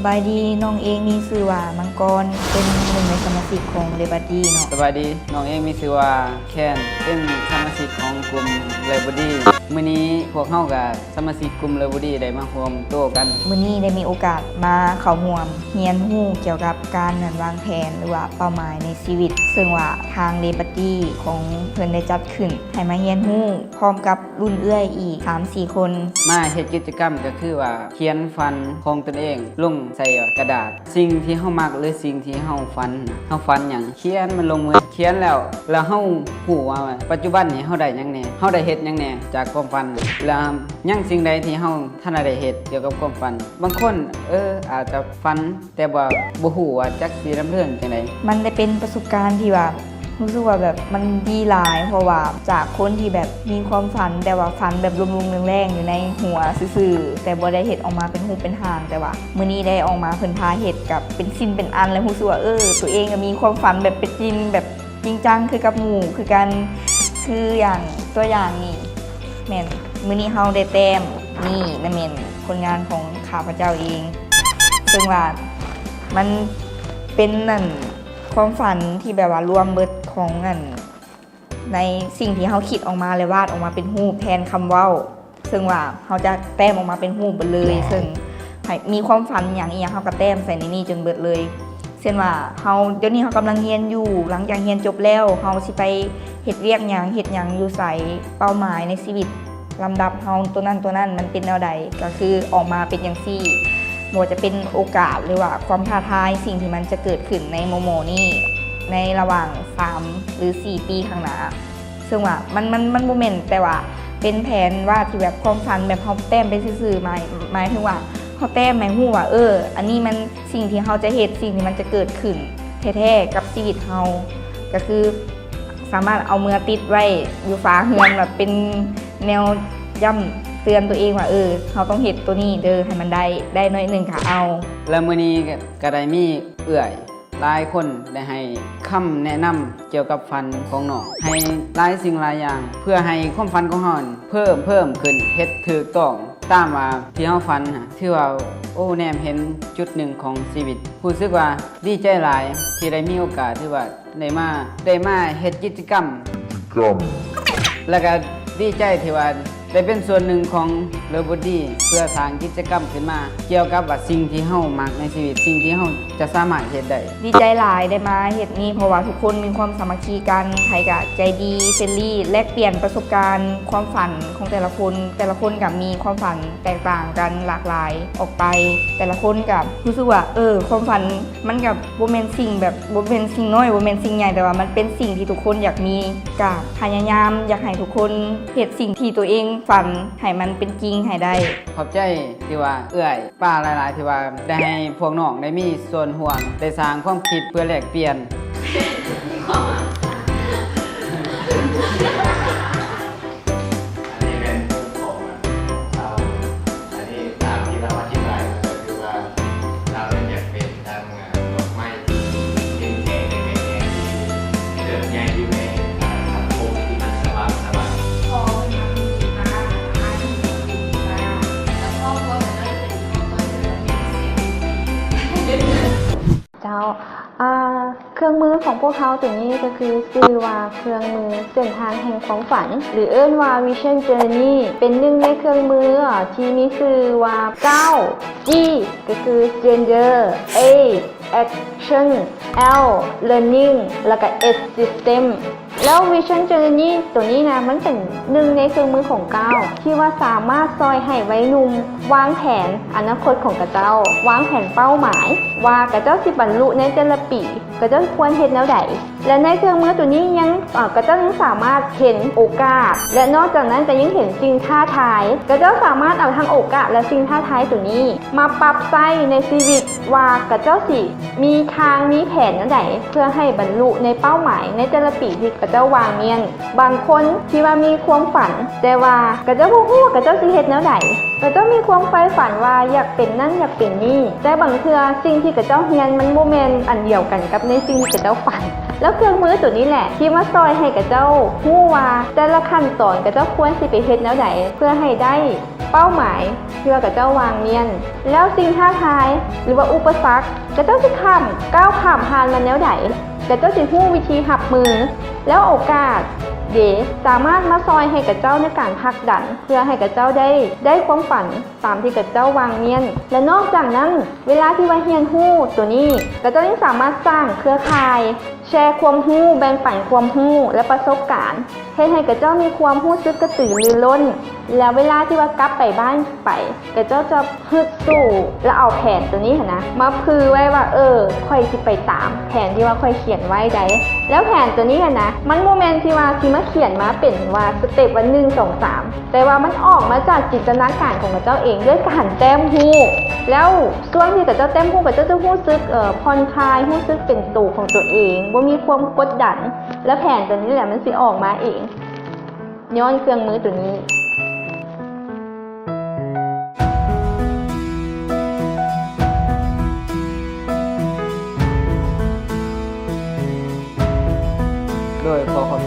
ສະບາຍດີ, ນ້ອງເອງມີຊື່ວ່າມັງກອນ, ເປັນໜຶ່ງໃນສະມາຊິກຂອງ Liberty ເນາະ. ສະບາຍດີ, ນ້ອງເອງມີຊື່ວ່າແຄນ, ເປັນສະມາຊິກຂອງກຸ່ມ Liberty. ມື້ນີ້ພວກເຮົາກະສະມາຊິກກຸ່ມ Liberty ໄດ້ມາຮ່ວມໂຕກັນ. ມື້ນີ້ໄດ້ມີໂອກາດມາເຂົ້າຮ່ວມຮຽນຮູ້ກ່ຽວກັບການນັ້ນວາງແຜນ ຫຼືວ່າເປົ້າໝາຍໃນຊີວິດ, ເຊິ່ງວ່າທາງ Liberty ຂອງເພິ່ນໄດ້ຈັດຂຶ້ນໃຫ້ມາຮຽນຮູ້ ພ້ອມກັບລຸ້ນເອື້ອຍອີກສາມສີ່ຄົນ. ມາເຮັດກິດຈະກຳກໍຄືວ່າຂຽນຝັນຂອງຕົນເອງລົງໃສ່ກະດາດ. ສິ່ງທີ່ເຮົາມັກ ຫຼື ສິ່ງທີ່ເຮົາຝັນ, ເຮົາຝັນຫຍັງ ຂຽນມັນລົງເໝິດ. ຂຽນແລ້ວ ແລ້ວເຮົາຮູ້ວ່າປັດຈຸບັນນີ້ເຮົາໄດ້ຫຍັງແດ່, ເຮົາໄດ້ເຮັດຫຍັງແດ່ຈາກຄວາມຝັນ, ແລ້ວຍັງສິ່ງໃດທີ່ເຮົາທັນໄດ້ເຮັດກ່ຽວກັບຄວາມຝັນ. ບາງຄົນ ເອີ ອາດຈະຝັນ ແຕ່ວ່າບໍ່ຮູ້ວ່າຈັກຊິດຳເນີນຈັ່ງໃດ. ມັນໄດ້ເປັນປະສົບການທີ່ວ່າ ຮູ້ສຶກວ່າແບບມັນດີຫຼາຍ, ເພາະວ່າຈາກຄົນທີ່ແບບມີຄວາມຝັນ ແຕ່ວ່າຝັນແບບລົມໆແລ້ງໆຢູ່ໃນຫົວຊື່ໆ ແຕ່ບໍ່ໄດ້ເຮັດອອກມາເປັນຮູບເປັນຮ່າງ, ແຕ່ວ່າມື້ນີ້ໄດ້ອອກມາ ເພິ່ນພາເຮັດ ກໍເປັນຊິ້ນເປັນອັນ ແລ້ວຮູ້ສຶກວ່າ ເອີ ຕົວເອງກໍມີຄວາມຝັນແບບເປັນຈິງ ແບບຈິງຈັງຄືກັບໝູ່ຄືກັນ. ຄືຢ່າງ ຕົວຢ່າງນີ້ ແມ່ນ ມື້ນີ້ເຮົາໄດ້ແຕ້ມ ນີ້ນະແມ່ນຜົນງານຂອງຂ້າພະເຈົ້າເອງ, ເຊິ່ງວ່າມັນເປັນນັ້ນ ຄວາມຝັນທີ່ແບບວ່າລວມເບິດຂອງອັນ ໃນສິ່ງທີ່ເຮົາຄິດອອກມາ ແລະ ວາດອອກມາເປັນຮູບແທນຄຳເວົ້າ, ເຊິ່ງວ່າເຮົາຈະແຕ້ມອອກມາເປັນຮູບເບິດເລີຍ. ເຊິ່ງໃຜມີຄວາມຝັນຫຍັງອີ່ຫຍັງ ເຮົາກໍແຕ້ມໃສ່ໃນນີ້ຈົນເບິດເລີຍ. ເຊັ່ນວ່າເຮົາ ດຽວນີ້ເຮົາກຳລັງຮຽນຢູ່, ຫຼັງຈາກຮຽນຈົບແລ້ວ ເຮົາຊິໄປເຮັດວຽກຫຍັງ ເຮັດຫຍັງຢູ່ໃສ, ເປົ້າໝາຍໃນຊີວິດ ລຳດັບເຮົາໂຕນັ້ນໂຕນັ້ນມັນເປັນແນວໃດ, ກໍຄືອອກມາເປັນຈັ່ງຊີ້. ບໍ່ວ່າຈະເປັນໂອກາດ ຫຼືວ່າຄວາມທ້າທາຍ, ສິ່ງທີ່ມັນຈະເກີດຂຶ້ນໃນມໍ່ໆນີ້ ໃນລະຫວ່າງສາມ ຫຼື ສີ່ປີຂ້າງໜ້າ. ເຊິ່ງວ່າມັນ ມັນ ມັນບໍ່ແມ່ນແຕ່ວ່າເປັນແຜນວາດທີ່ແບບຄວາມຝັນແບບເຮົາແຕ້ມໄປຊື່ໆ, ໝາຍ ໝາຍເຖິງວ່າເຮົາແຕ້ມໃຫ້ຮູ້ວ່າ ເອີ ອັນນີ້ມັນ ສິ່ງທີ່ເຮົາຈະເຮັດ, ສິ່ງທີ່ມັນຈະເກີດຂຶ້ນແທ້ໆກັບຊີວິດເຮົາ, ກໍຄືສາມາດເອົາເມືອຕິດໄວ້ຢູ່ຝາເຮືອນ ແບບເປັນແນວຢ້ຳເຕືອນຕົວເອງວ່າ ເອີ ເຮົາຕ້ອງເຮັດໂຕນີ້ເດີ ໃຫ້ມັນໄດ້ ໄດ້ໜ້ອຍໜຶ່ງກໍເອົາ. ແລະ ມື້ນີ້ກໍ ກໍໄດ້ມີເອື້ອຍຫຼາຍຄົນໄດ້ໃຫ້ຄຳແນະນຳກ່ຽວກັບຝັນຂອງນ້ອງ ໃຫ້ຫຼາຍສິ່ງຫຼາຍຢ່າງ ເພື່ອໃຫ້ຄວາມຝັນຂອງເຮົານັ້ນເພີ່ມ ເພີ່ມຂຶ້ນ ເຮັດຖືກຕ້ອງ ຕາມວ່າທີ່ເຮົາຝັນນະ ຖືວ່າ ໂອ້ ແນມເຫັນຈຸດໜຶ່ງຂອງຊີວິດ. ຮູ້ສຶກວ່າດີໃຈຫຼາຍທີ່ໄດ້ມີໂອກາດ ຖືວ່າໄດ້ມາ ໄດ້ມາເຮັດກິດຈະກຳ ແລ້ວກະດີໃຈທີ່ວ່າໄດ້ເປັນສ່ວນໜຶ່ງຂອງ Liberty ເພື່ອສ້າງກິດຈະກຳຂຶ້ນມາ ກ່ຽວກັບວ່າສິ່ງທີ່ເຮົາມັກໃນຊີວິດ ສິ່ງທີ່ເຮົາຈະສາມາດເຮັດໄດ້. ດີໃຈຫຼາຍໄດ້ມາເຮັດນີ້ ເພາະວ່າທຸກຄົນມີຄວາມສາມັກຄີກັນ, ໃຜກະໃຈດີ ເຟຣນລີ ແລກປ່ຽນປະສົບການ ຄວາມຝັນຂອງແຕ່ລະຄົນ, ແຕ່ລະຄົນກະມີຄວາມຝັນແຕກຕ່າງກັນ ຫຼາກຫຼາຍອອກໄປ, ແຕ່ລະຄົນກະຮູ້ສຶກວ່າ ເອີ ຄວາມຝັນມັນກະບໍ່ແມ່ນສິ່ງແບບ ບໍ່ແມ່ນສິ່ງນ້ອຍ ບໍ່ແມ່ນສິ່ງໃຫຍ່ ແຕ່ວ່າມັນເປັນສິ່ງທີ່ທຸກຄົນຢາກມີ, ກະພະຍາຍາມຢາກໃຫ້ທຸກຄົນເຮັດສິ່ງທີ່ຕົວເອງຝັນໃຫ້ມັນເປັນຈິງໃຫ້ໄດ້. ຂອບໃຈທີ່ວ່າເອື້ອຍ ປ້າຫຼາຍໆ ທີ່ວ່າໄດ້ໃຫ້ພວກນ້ອງໄດ້ມີສ່ວນຮ່ວມ ໄດ້ສ້າງຄວາມຄິດເພື່ອແລກປ່ຽນ. ອັນນີ້ແມ່ນມຸມຂອງ ຂອງຊາວ ອັນນີ້ຕາມທີ່ລາວອະທິບາຍມາ ກໍຄືວ່າລາວນັ້ນຢາກເປັນທັງ ດອກໄມ້ທີ່ເກັ່ງແຂງ ແລະ ແຂງແຮງ ທີ່ເຕີບໃຫຍ່ຢູ່ໃນສັງຄົມທີ່ມັນສະຫວ່າງໄສ. ເຈົ້າ ອ່າ ເຄື່ອງມືຂອງພວກເຮົາໂຕນີ້ກໍຄືຊື່ວ່າເຄື່ອງມືເສັ້ນທາງແຫ່ງຄວາມຝັນ ຫຼື ເອີ້ນວ່າ Vision Journey ເປັນໜຶ່ງໃນເຄື່ອງມືທີ່ມີຊື່ວ່າ ເກົ້າ G ກໍຄື Gender, A Action, L Learning ແລ້ວກະ S System. ແລ້ວ Vision Journey ໂຕນີ້ນະ ມັນເປັນໜຶ່ງໃນເຄື່ອງມືຂອງກ້າວ ທີ່ວ່າສາມາດຊ່ອຍໃຫ້ໄວໜຸ່ມວາງແຜນອະນາຄົດຂອງຂະເຈົ້າ, ວາງແຜນເປົ້າໝາຍວ່າຂະເຈົ້າຊິບັນລຸໃນແຕ່ລະປີ ຂະເຈົ້າຄວນເຮັດແນວໃດ. ແລະ ໃນເຄື່ອງມືໂຕນີ້ຍັງ ເອີ ຂະເຈົ້າຍັງສາມາດເຫັນໂອກາດ ແລະ ນອກຈາກນັ້ນກໍຍັງເຫັນສິ່ງທ້າທາຍ. ຂະເຈົ້າສາມາດເອົາທັງໂອກາດ ແລະ ສິ່ງທ້າທາຍໂຕນີ້ມາປັບໃຊ້ໃນຊີວິດ ວ່າຂະເຈົ້າຊິມີທາງມີແຜນແນວໃດ ເພື່ອໃຫ້ບັນລຸໃນເປົ້າໝາຍໃນແຕ່ລະປີທີ່ຂະເຈົ້າວາງມ້ຽນ. ບາງຄົນທີ່ວ່າມີຄວາມຝັນ ແຕ່ວ່າຂະເຈົ້າບໍ່ຮູ້ວ່າຂະເຈົ້າຊິເຮັດແນວໃດ. ຂະເຈົ້າມີຄວາມໃຝ່ຝັນວ່າຢາກເປັນນັ້ນຢາກເປັນນີ້ ແຕ່ບາງເທື່ອສິ່ງທີ່ຂະເຈົ້າຮຽນມັນບໍ່ແມ່ນອັນດຽວກັນກັບໃນສິ່ງທີ່ຂະເຈົ້າຝັນ. ແລ້ວເຄື່ອງມືໂຕນີ້ແຫຼະ ທີ່ມາຊ່ອຍໃຫ້ຂະເຈົ້າຮູ້ວ່າ ແຕ່ລະຂັ້ນຕອນຂະເຈົ້າຄວນຊິໄປເຮັດແນວໃດ ເພື່ອໃຫ້ໄດ້ເປົ້າໝາຍທີ່ວ່າຂະເຈົ້າວາງມ້ຽນ. ແລ້ວສິ່ງທ້າທາຍ ຫຼືວ່າອຸປະສັກ ຂະເຈົ້າຊິຂ້າມ ກ້າວຂ້າມຜ່ານມັນແນວໃດ, ຂະເຈົ້າຊິຮູ້ວິທີຮັບມື ແລ້ວໂອກາດເດ ສາມາດມາຊ່ອຍໃຫ້ຂະເຈົ້າໃນການຜັກດັນ ເພື່ອໃຫ້ຂະເຈົ້າໄດ້ ໄດ້ຄວາມຝັນ ຕາມທີ່ຂະເຈົ້າວາງມ້ຽນ. ແລະ ນອກຈາກນັ້ນ ເວລາທີ່ວ່າຮຽນຮູ້ໂຕນີ້ ຂະເຈົ້າຍັງສາມາດສ້າງເຄືອຂ່າຍ ແຊຄວາມຮູ້ ແບ່ງປັນຄວາມຮູ້ ແລະ ປະສົບການ ເຮັດໃຫ້ຂະເຈົ້າມີຄວາມຮູ້ສຶກກະຕືລືລົ້ນ. ແລ້ວເວລາທີ່ວ່າກັບໄປບ້ານໄປ ຂະເຈົ້າຈະຮຶດສູ້ ແລະ ເອົາແຜນໂຕນີ້ຫັ້ນນະ ມາຜື່ໄວ້ວ່າ ເອີ ຂ້ອຍຊິໄປຕາມແຜນທີ່ວ່າຂ້ອຍຂຽນໄວ້ໃດ໋. ແລ້ວແຜນໂຕນີ້ຫັ້ນນະ ມັນບໍ່ແມ່ນທີ່ວ່າຊິມາຂຽນມາເປັນວ່າສະເຕັບວ່າ ໜຶ່ງ ສອງ ສາມ ແຕ່ວ່າມັນອອກມາຈາກຈິນຕະນາການຂອງຂະເຈົ້າເອງ ດ້ວຍການແຕ້ມຮູບ. ແລ້ວຊ່ວງທີ່ຂະເຈົ້າແຕ້ມຮູບ ຂະເຈົ້າຈະຮູ້ສຶກ ເອີ ຜ່ອນຄາຍ ຮູ້ສຶກເປັນໂຕຂອງຕົວເອງ ບໍ່ມີຄວາມກົດດັນ ແລະ ແຜນໂຕນີ້ແຫຼະ ມັນຊິອອກມາເອງ ຍ້ອນເຄື່ອງມືໂຕນີ້. ໂດຍ ຂໍຂອບ